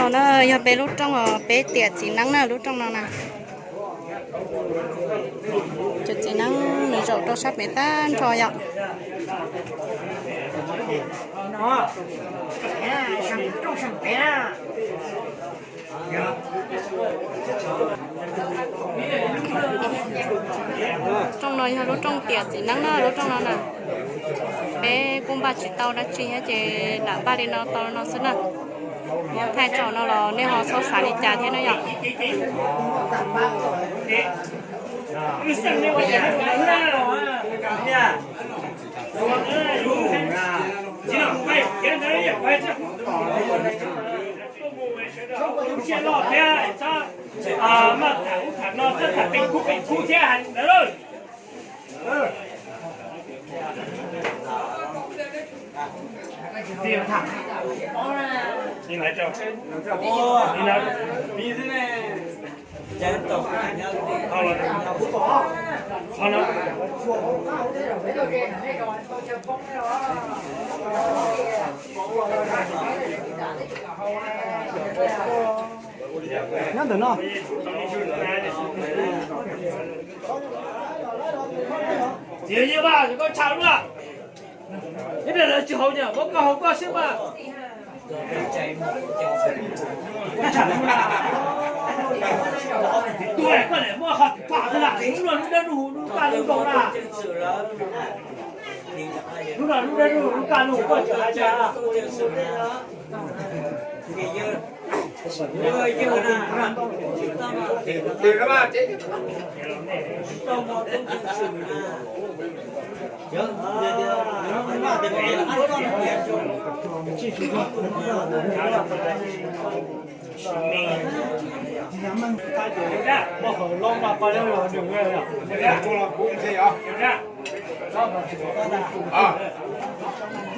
No na yog peb lub rooj os, peb tiam txiv neeb na, lub rooj no na. Cov txiv neeb nws zaum rau sab pem tag nrho yom. Rooj no yog lub rooj tiam txiv neeb na, lub rooj no na. Peb kuj npaj tsis tau dab tsi thiab ces lam npaj li no tau li no xwb na. Muab thaij tso no los nej ho txhob xav li cas thiab na yom. Nyob ntawm no. Txiv Yaj Vaj, koj tshaj lub na. Ib pliag lawv tsis haus nyom, muab koj haus koj xwb mas. Tus koj niam muab qhov pom tus lam lub no lub dawb lub huv lub kaj lub nkaus na. Lub no lub dawb lub huv lub kaj lub nkaus koj tseem hais tias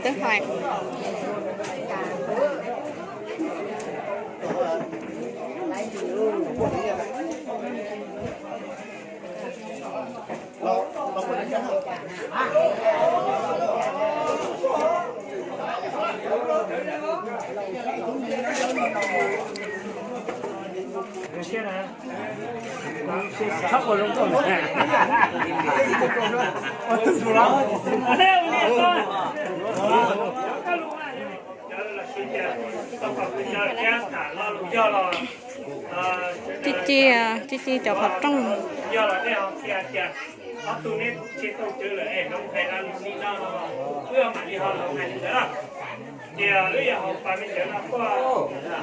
Twb hais. Ci ci, ci ci cov qhov rooj. Ces wb yog hauv pas me ntawd no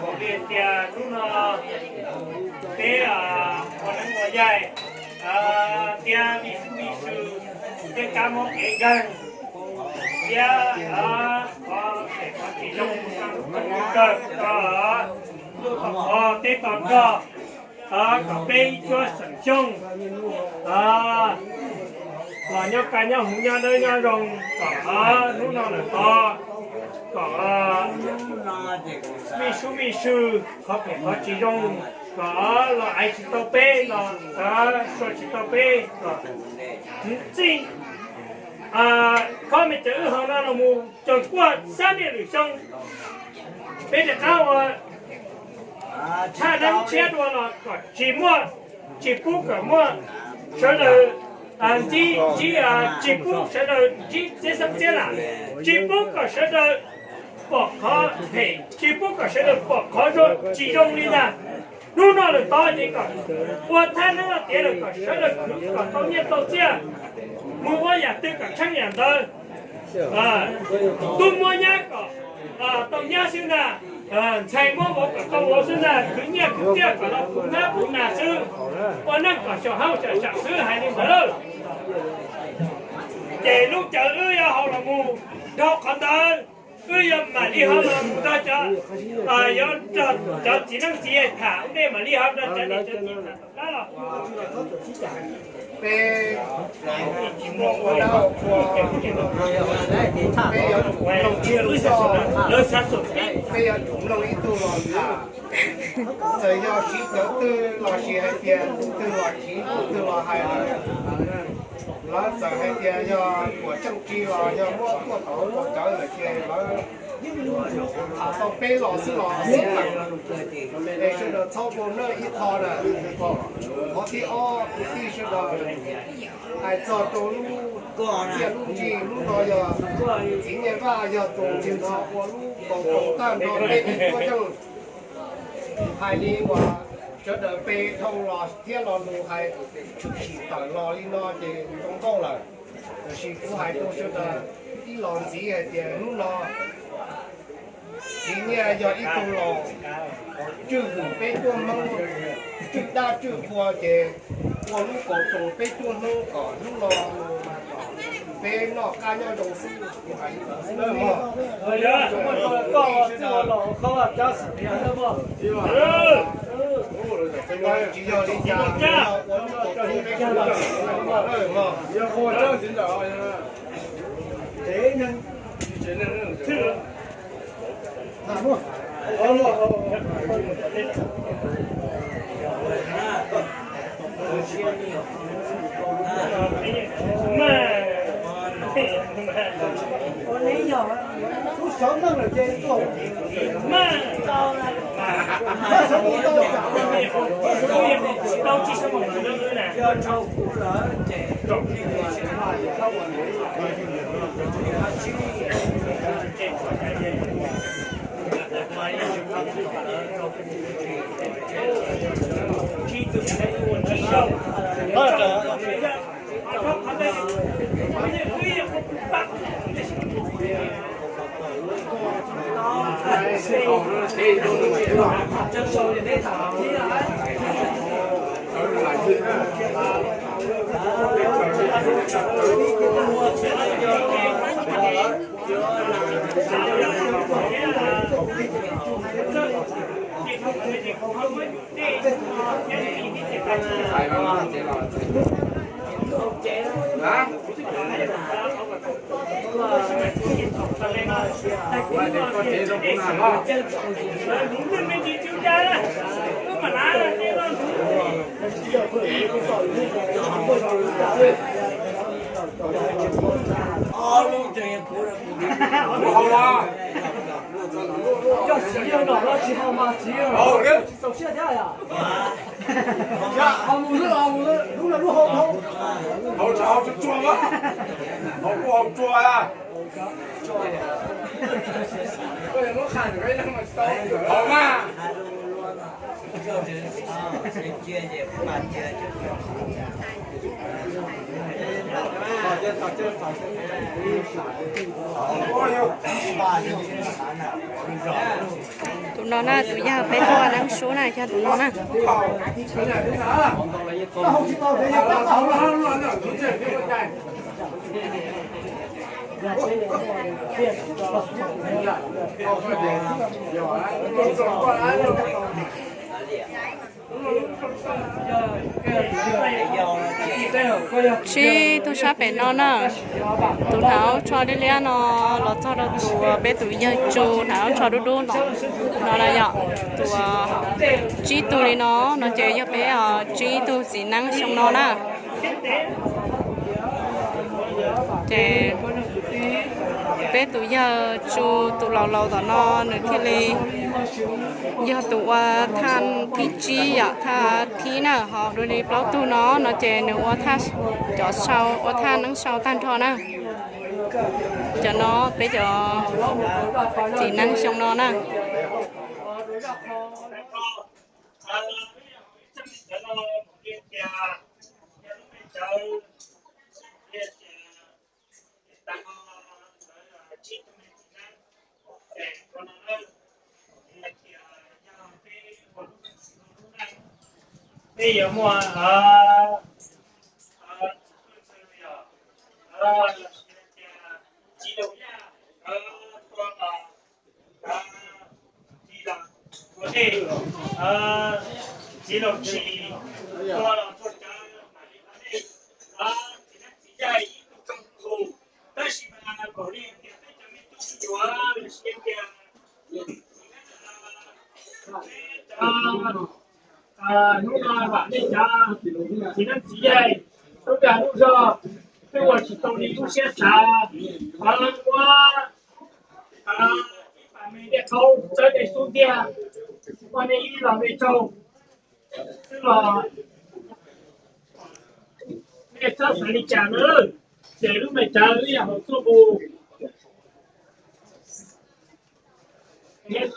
kuj li tias hnub no peb ua neeb ua yaig thiab vij sub vij sw, tej kab mob kev nkeeg thiab qhov tsis zoo kawg ko, lub tom qhov teb tom nrog, kom peb ib cuab xeem Xyooj los nyob kaj nyob huv nyob dawb nyob zoo, kom hnub no lawm tod kom vij sub vij sw, qhov phem qhov tsis zoo kom los aiv tsis tau peb, los sua tsis tau peb kom txij khob me cawv wb haus no los mus cuag kuaj xab niaj lwm xyoo. Peb rov qab ua thaj neeb tshiab dua los kom tsis muaj, tsis pub kom muaj sawv daws ntsib, tsis pub sawv daws ntsib txiab xeeb txiab lam, tsis pub kom sawv daws pom qhov phem, tsis pub kom sawv daws pom qhov zoo tsis zoo li ntag. Hnub no lawm tod ces kom ua thaj neeb no tiav lawm kom sawv daws khwv kom tau nyiaj tau txiaj, mus ua yam twg kom tsheej yam ntawd. Tub muab nyab kom tau nyab xwb ntag, ntxhais muab vauv kom tau vauv xwb ntag, khwv nyiaj khwv txiaj kom los puv hnab puv nas xwb, ua neej kom xyaum haub xyaum xyaum xwb hais li ntawd lauj. Ces lub cawv wb yuav haus los mus dhau qhov ntawd, wb yuav mam li ho los mus nrog cov, yuav nrog cov txiv neeb txiv yaig tham, ua ntej mam li ho nrog cov niam cov txiv tham tom qab los. Peb, peb yuav tsum mloog ib tug los tham, txawm yog sib cawv twg los sis hais tias tus twg los thiv tus twg los hais, lawv txawm hais tias yog puas tseej tsi los yog muab tuaj tau ua cawv lawm ces lawv Thaum tau peb los xwb los xij heev, es sawv daws txhob ua noj ib qho na. Qhov thib ob, kwv tij sawv daws, hais txog rau lub txiaj lub ntsig, lub no yog txiv Nyiaj Vaj yog tus ntxhais no ua lub kaus roos tag nrho peb tib tuaj yeej hais li uas sawv daws pe dhau los thiab lo lus hais tshwm sim tawm los li no ces zoo nkauj lawm. Tiam sis kuv hais rau sawv daws ib los ntxiv hais tias hnub no txiv Nyiaj yog ib tug laus tswj hwm peb cuab Hmoob, tswj dab tswj qhua ces ua lub kaus roos peb cuab Hmoob kom hnub no peb noj qab nyob zoo xwb. Tsis yog li cas, ua lub kaus roos peb cuab Hmoob. Coj txiv yawg no los tsis haus mas txiv yawg tsis txaus siab thiab yom. Haus mus lwm, haus mus lwm, lub no lub hau dhau. Haus tsa haus tsuag tsuag mas, haus kuj haus tsuag a. Haus mas. Tus no na, tus yawg peb tuaj nab sub na, yog tus no na. Tsib tug sab pem no na, tus hnav tsho liab liab no los txog rau tus peb tus yawg tsu hnav tsho dub dub no, no na yom, tus tsib tug li no, no ces yog peb tsib tug txiv neeb xyoo no na. Ces peb tus yawg tsu tus laus laus tom no nws thiaj li yog tus ua thaj thib tsib yom, thaj thib na, ho dua li plaub tug no, no ces nws ua thaj, cov sau ua thaj neeb sau tag nrho na. Cov no peb cov txiv neeb xyoo no na. Peb yuav muaj txiv Looj Yaj, txiv Looj Tshis, txiv Looj Tshis, txiv Neeb txiv Yaig ib tug tsoom tus, tab sis mas kaum li tias peb cov me tub me nyuam los sis tias hnub no vam nej cov txiv neeb txiv yaig lub dag lub zog twb ua tsis tau li lub siab xav, ua Mej dej qhaub txawb dej xub ntiag, ua nej ib los mej tsaug, xwb los mej txhob xav li cas na. Ces lub mej cawv ib yam hauv tuaj mus, cov yog txiv neej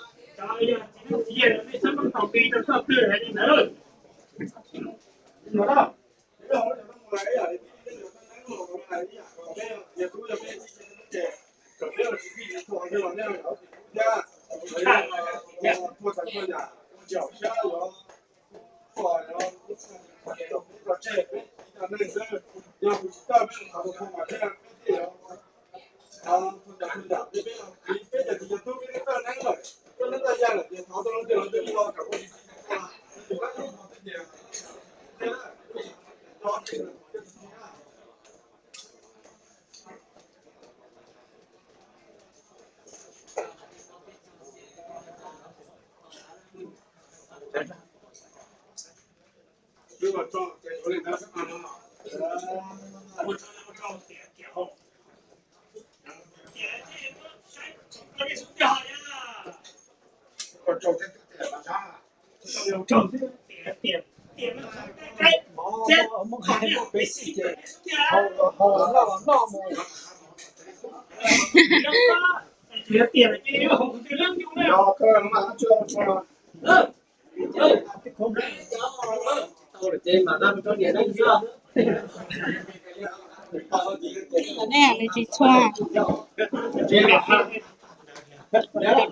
txiv yaig los mej txhob muab tau nqi rau txoj twg hais li ntawd.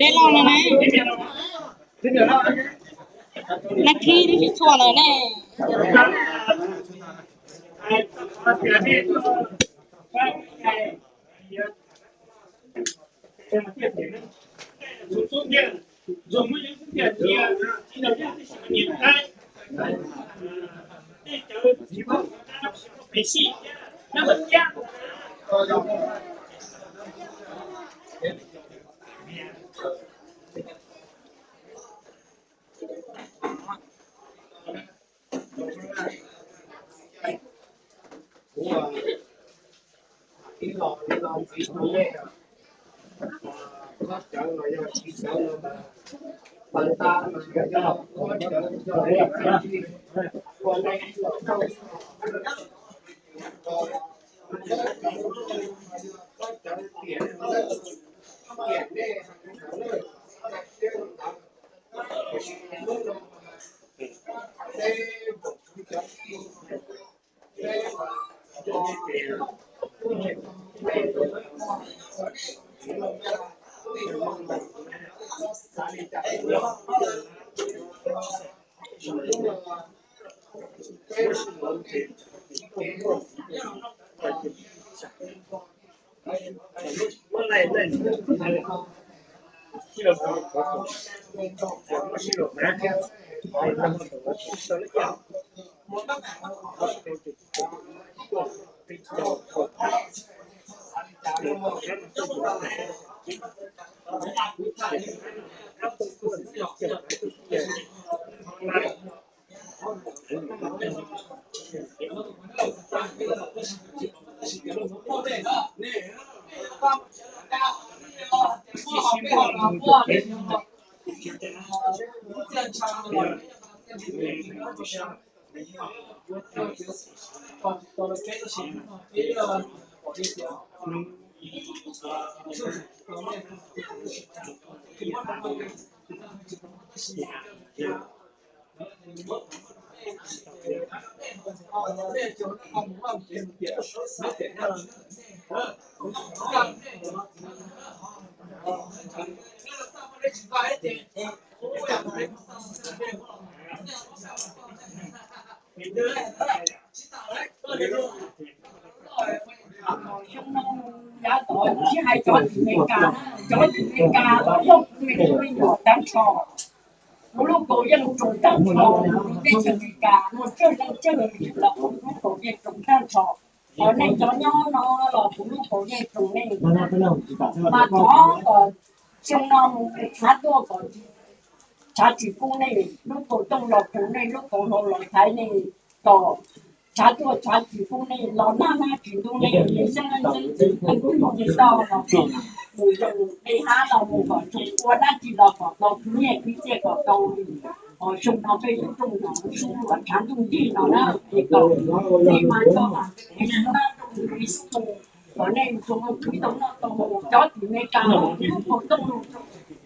Dej loj no na, nab khib twb tsis tshua lawm ne. Ib los ib los txiv tus nej, txhob cawv los yog txiv cawv los mas, pas tab los yog cawv yog ua nej los txhob cawv tiam, txhob cawv tiam, tiam nej, tiam nej, tiam nej, tiam nej, tiam nej, Xyoo no yav tod kuv sib hais cov tim Meskas, cov tim Meskas los yog kuv me tub me nyuam tag nrho. Kuv lub kaus yeej tsoom tag nrho, kuv teb chaws Amelikas muaj tsawg leej tsawg li los kuv lub kaus yeej tsoom tag nrho. Hos nej cov nyob no los kuv lub kaus yeej tsoom nej. Mas thov kom xyoo no mus tshav tuaj kom tshav tsis pub nej, lub kaus tooj los tsoom nej, lub kaus hlau los thaiv nej, kom tshav tuaj tshav tsis pub nej, los nag nag tsis ntub nej, xyoo no txeeb txeeb tau los mus zoo, nej hab los mus kom zoo, ua dab tsi los kom tau khwv nyiaj khwv txiaj kom tau li. Xyoo no peb yuav rooj no sub ua tshav ntuj nrig no na, es kom nej mas coj mas es sub dab rooj li sub mus, kom nej tsuas mus khwv tau noj tau haus. Cov tim Amelikas los lub kaus tooj,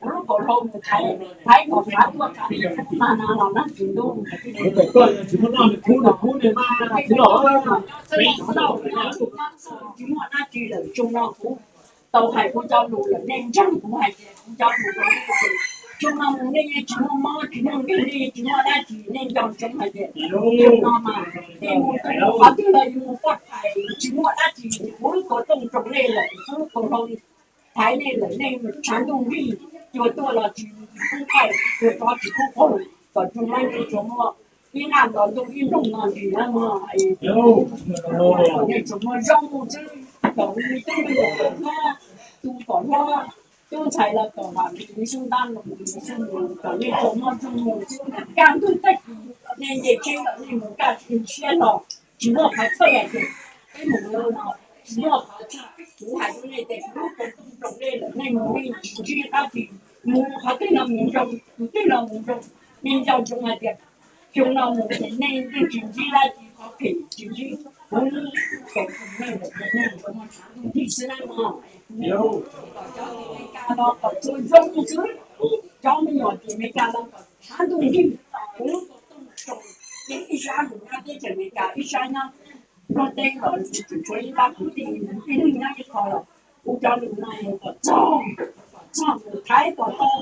lub kaus hlau mus thaiv, thaiv kom tshav tuaj tshav nrig mas no los nag tsis ntub. Tsis muaj dab tsi lawm, xyoo no kuv tau hais kuv cov lus lawm, nej ntseeg kuv hais tias kuv cov lus rau nej tias xyoo no mus nej yeej tsis muaj mob tsis muaj nkeeg, nej yeej tsis muaj dab tsi, nej nco ntsoov hais tias xyoo no mas nej mus qhov twg los yus mus poj phais tsis muaj dab tsi, kuv lub kaus tooj tsoom nej lawm, kuv lub kaus hlau thaiv nej lawm, nej tshav ntuj nrig, cua tuaj los tsis pub qaij, cua rov tsis pub qaug, kom tsuas muaj, tsuas muaj ib naj nto ntuj ib nroog no ntsis na mog. Nej tsuas muaj zoo mus xwb, kom tus twg los kom hlob, tus kom hlob, tub ntxhais los kom vam li xub ntab los li xub mus, kom nej tsuas muaj zoo mus xwb. Kaj ntug tag kis nej nce tsheb los nej mus kaj siab los tsis muaj qhov txhawj hais tias peb mus no tsis muaj qhov txhawj. Kuv hais rau nej tias kuv lub kaus tooj tsoom nej lawm, nej mus nej tsis ntsib dab tsi, mus qhov twg los mus zoo, tus twg los mus zoo. Nej nco ntsoov hais tias xyoo no mus ces nej yeej tsis ntsib dab tsi qhov phem, tsis ntsib kuv lub kaus tooj nej lawm, nej tsuas muaj tshav ntuj nrig xwb na mog. Kom cov tim Amelikas los kom tsuas zoo xwb, cov me nyuam tim Amelikas los kom tshav ntuj nrig, kuv lub kaus tooj tsoom nej ib sab mus nyob teb chaws Amelikas, ib sab nyob Nplog teb los tseem tshuav ib pab kwv tij, ib leeg nyob ib qho los kuv cov lus no kom txog, kom txog mus thaiv kom tau,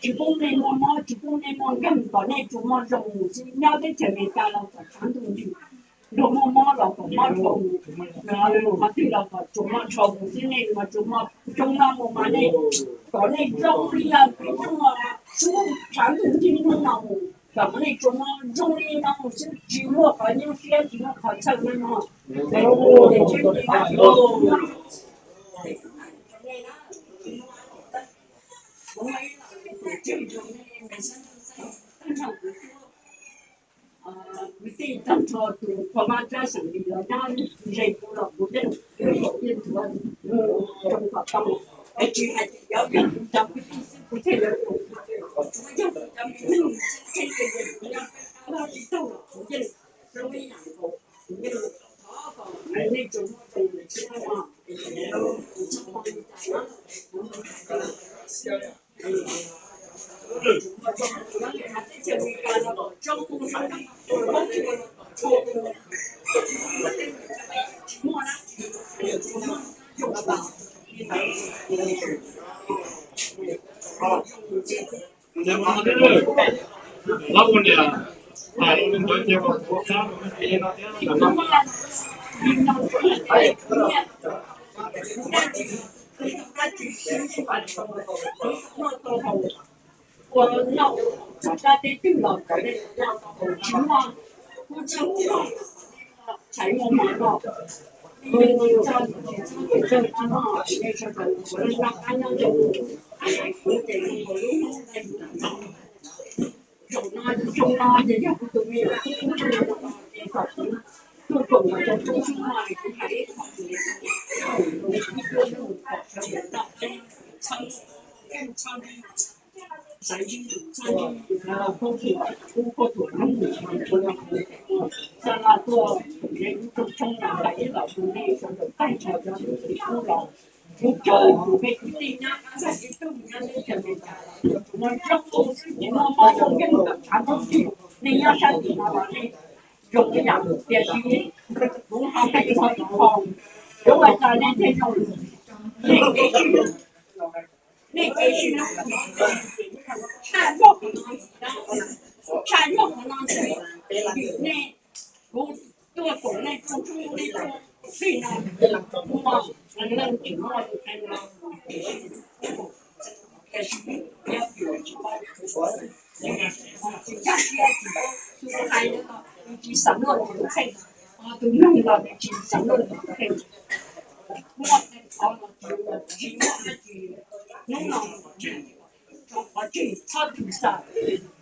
tsis pub nej muaj mob tsis pub nej muaj nkeeg, kom nej tsuas muaj zoo mus xwb. Nyob teb chaws Amelikas los kom tshav ntuj nrig, luag muaj mob los kom mob dhau mus, qhov twg los kom tsuas muaj dhau mus xwb. Nej mas tsuas muaj zoo no mus mas nej, kom nej zoo li yog peb hnub no sub tshav ntuj nrig hnub no mus, kom nej tsuas muaj zoo li no mus xwb, tsis muaj qhov nyuaj siab tsis muaj qhov txhawj no mog. Kwv tij tag nrho tus Pha Mab Tsab Xeem Lis los nyob ze kuv los kuv yeej, kuv yeej ua zoo kom tau, es tsis hais tias yuav yog kuv cov kwv tij xwb kuv thiaj yuav ua, tsuav yog kuv cov me neeg xwb thiaj li ua, kuv nyob peb qab loj tsis tau los kuv yeej zoo ib yam nkaus, kuv yeej thov kom nej tsuas muaj zoo xwb no, es kuv txhob ua li cas na, kuv ua noj txog sab teb twg los kom nej noj tau, tsis muaj kub txawj kub noj, txhais muaj hmo noj, tsis txhob tsis txhob tsis txhob tsis noj, nej sawv daws ua noj qab nyob zoo. Kuv ces kuv nkaus lub hnub ntawd zaum no xyoo no ces yog kuv tus me nyuam tub no es kom kuv tuaj koom los rau lub xyoo no es kuv hais ib qho ces ib cuab mus kom sawv daws noj qab txhob noj, txhob ntsib, txhob ntsib kub khuab thuam nyob mus, xa la tuaj, kuv tshoob tshoob los hais ib los rau nej sawv daws tag nrho cov niam txiv tub los, kuv caw kuv peb kwv tij nyob qab ntsag ib tug nyob teb chaws Amelikas los tsuas muaj zoo xwb, tsis muaj mob muaj nkeeg kom tshav ntuj nrig. Nej nyob sab tim no los nej zoo ib yam, tiam sis kuv ho qhia rau ib qho, yuav ua cas nej thiaj zoo, nej kev sib hlub, nej kev sib hlub, tshaj zog qhov no, tshaj zog qhov no ntxiv, nej, kuv tuaj koom nej txog txhua nej txhua txij no, muaj leej twg muaj tus qee no, tiam sis yog tsis paub, tsis nkag siab, tsis paub, tus hais los tsis xam luaj tus kheej, tus mloog los tsis xam luaj tus kheej, muaj qhov los tsis muaj dab tsi, hnub no tso qhov tseg txhob txwm xam,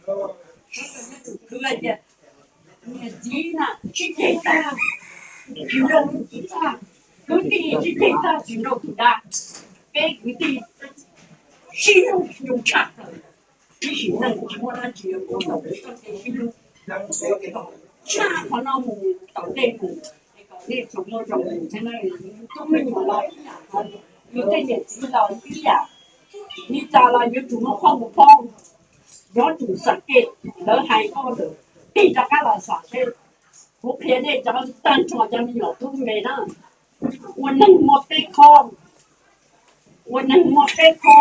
sawv daws yuav tsum khwv hais tias niam txiv na sib ceg tag tsis nrau tus txaj, kwv tij sib ceg tag tsis nrau tus dab. Peb kwv tij sib hlub zoo tshaj plaws, ib sim neej tsis muaj dab tsi yuav ua tau peb txoj kev sib hlub. Tshaj qhov no mus tom ntej mus, kom nej txhob muaj zoo mus thiab na. Yus tub me nyuam los ib yam, yus tej niam txiv los ib yam, li cas los yuav tsum muaj qhov mus poob, yuav tsum xam kev lawv hais koj lawm, tig rov qab los xam seb. Kuv qhia nej cov tag nrho cov me nyuam tub me na, ua neeg muaj peb qho, ua neeg muaj peb qho.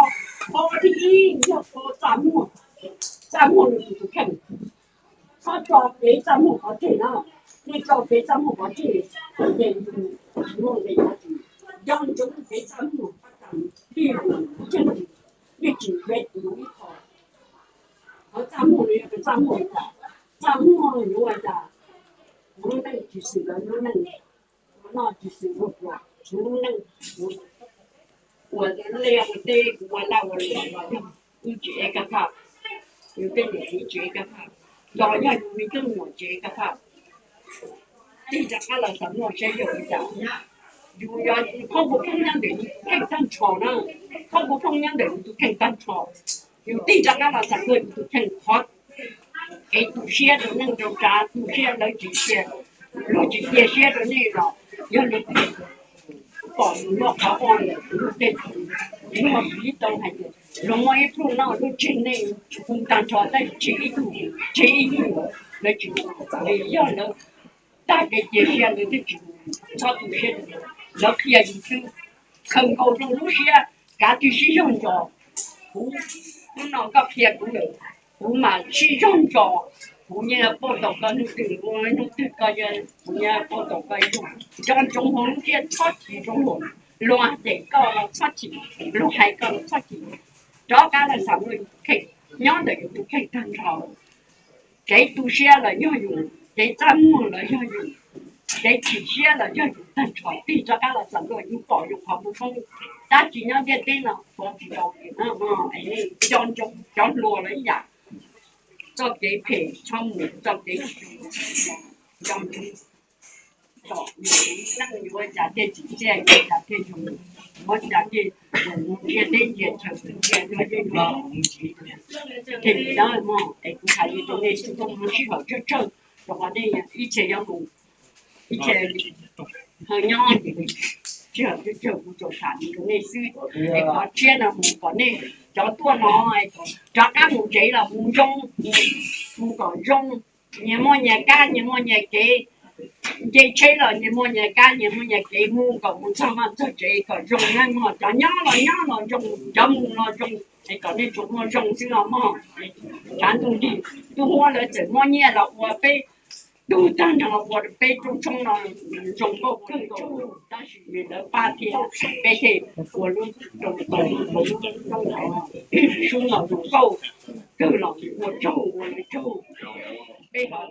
Qhov thib ib yog qhov txaj muag, txaj muag yus tus kheej. Txhob tso kev txaj muag pov tseg na, nej tso kev txaj muag pov tseg, ces yus tsis muaj nqis dab tsi. Nco ntsoov kev txaj muag, tij yeej tsis, yeej tsis ve tus ib qho. Qhov txaj muag no yog txaj muag li cas? Txaj muag yuav ua cas? Lub neej tsis xwm lawv lub neej, ua noj tsis xwm ua pluas, lub neej ua liaj ua teb, kuv ua laj ua luam los yog wb tsis ev kaj phaj, yus tej niam txiv tsis ev kaj phaj, los yog yus me tub me nyuam tsis ev kaj phaj. Tig rov qab los xam muaj seb yog li cas. Yus yog qhov kuv phooj nyob ntawm yus tus kheej tag nrho na, qhov kuv phooj nyob ntawm yus tus kheej tag nrho. Yus tig rov qab los xam muaj yus tus kheej qhov kev tu siab rau neej rau tsav, tu siab lawv tsis cia, luag tsis cia siab rau nej los yog luag pom yus noj qhov ua lawm, yus tej, luag piv tau hais tias luag muaj ib pluj noj lub tsev nej hu tag nrho tab sis tseg ib tug, tseg ib tug, lawv tsis, yog lawv tag kev cia siab lawv thiaj tsis, txhob tu siab rau lawv, qhia yus xwb. Khaws nkaus rau lub siab, kav tsij sib zog ntso. Kuv, hnub no koj qhia kuv lawm, kuv mam sib zog ntso. Kuv yeej yuav pauj tau koj hnub twg, hnub twg koj, kuv yeej yuav pauj tau koj ib zaug. Nco ntsoov hauv lub siab, txhob chim zoo luag, luag cem koj los txhob chim, luag hais koj los txhob chim. Rov qab los xam muaj yus tus kheej, nyob ntawm yus tus kheej tag nrho. Kev tu siab los yog yus, kev txaj muag los yog yus, kev chim siab los yog yus tag nrho. Tig rov qab los xam luag, yus pom yus qhov muag poob, dab tsi nyob ntiaj teb no pov tsis tau. Nco ntsoov cov hluas los ib yam, txoj kev phem txhob mus, txoj kev, nco ntsoov, tom yus neej yuav cas thiaj tsim txiaj, yuav cas thiaj zoo, yuav cas thiaj mus ntiaj teb ntiaj chaw, ntiaj teb ntiaj chaw. Ces li ntawd mog, es kuv hais li rau nej xwb, mus sij hawm tsawg tsawg, rau qhov nej ib txhia yuav mus, ib txhia ho nyob, sij hawm tsawg tsawg kuv tsuas tham li rau nej xwb. Es qhov tshiab no mus kom nej cov tuaj no rov qab mus tsev los mus zoo, mus kom zoo, nyias muaj nyias kab, nyias muaj nyias kev, nce tsheb los nyias muaj nyias kab, nyias muaj nyias kev, mus kom mus txog vaj txog tsev kom zoo na mog. Cov nyob los nyob los zoo, cov mus los zoo, es kom nej tsuas muaj zoo xwb no mog. Tshav ntuj nrig, tus huab lawv txawm muab nyiaj los ua peb tug tag nrho, ua peb rooj tshoob no zoo nkauj kawg nkaus, tab sis lawv pab thiab peb thiaj ua lub rooj, lub rooj sub no zoo nkauj kawg los ua tsaug, ua lawv tsaug. Peb ho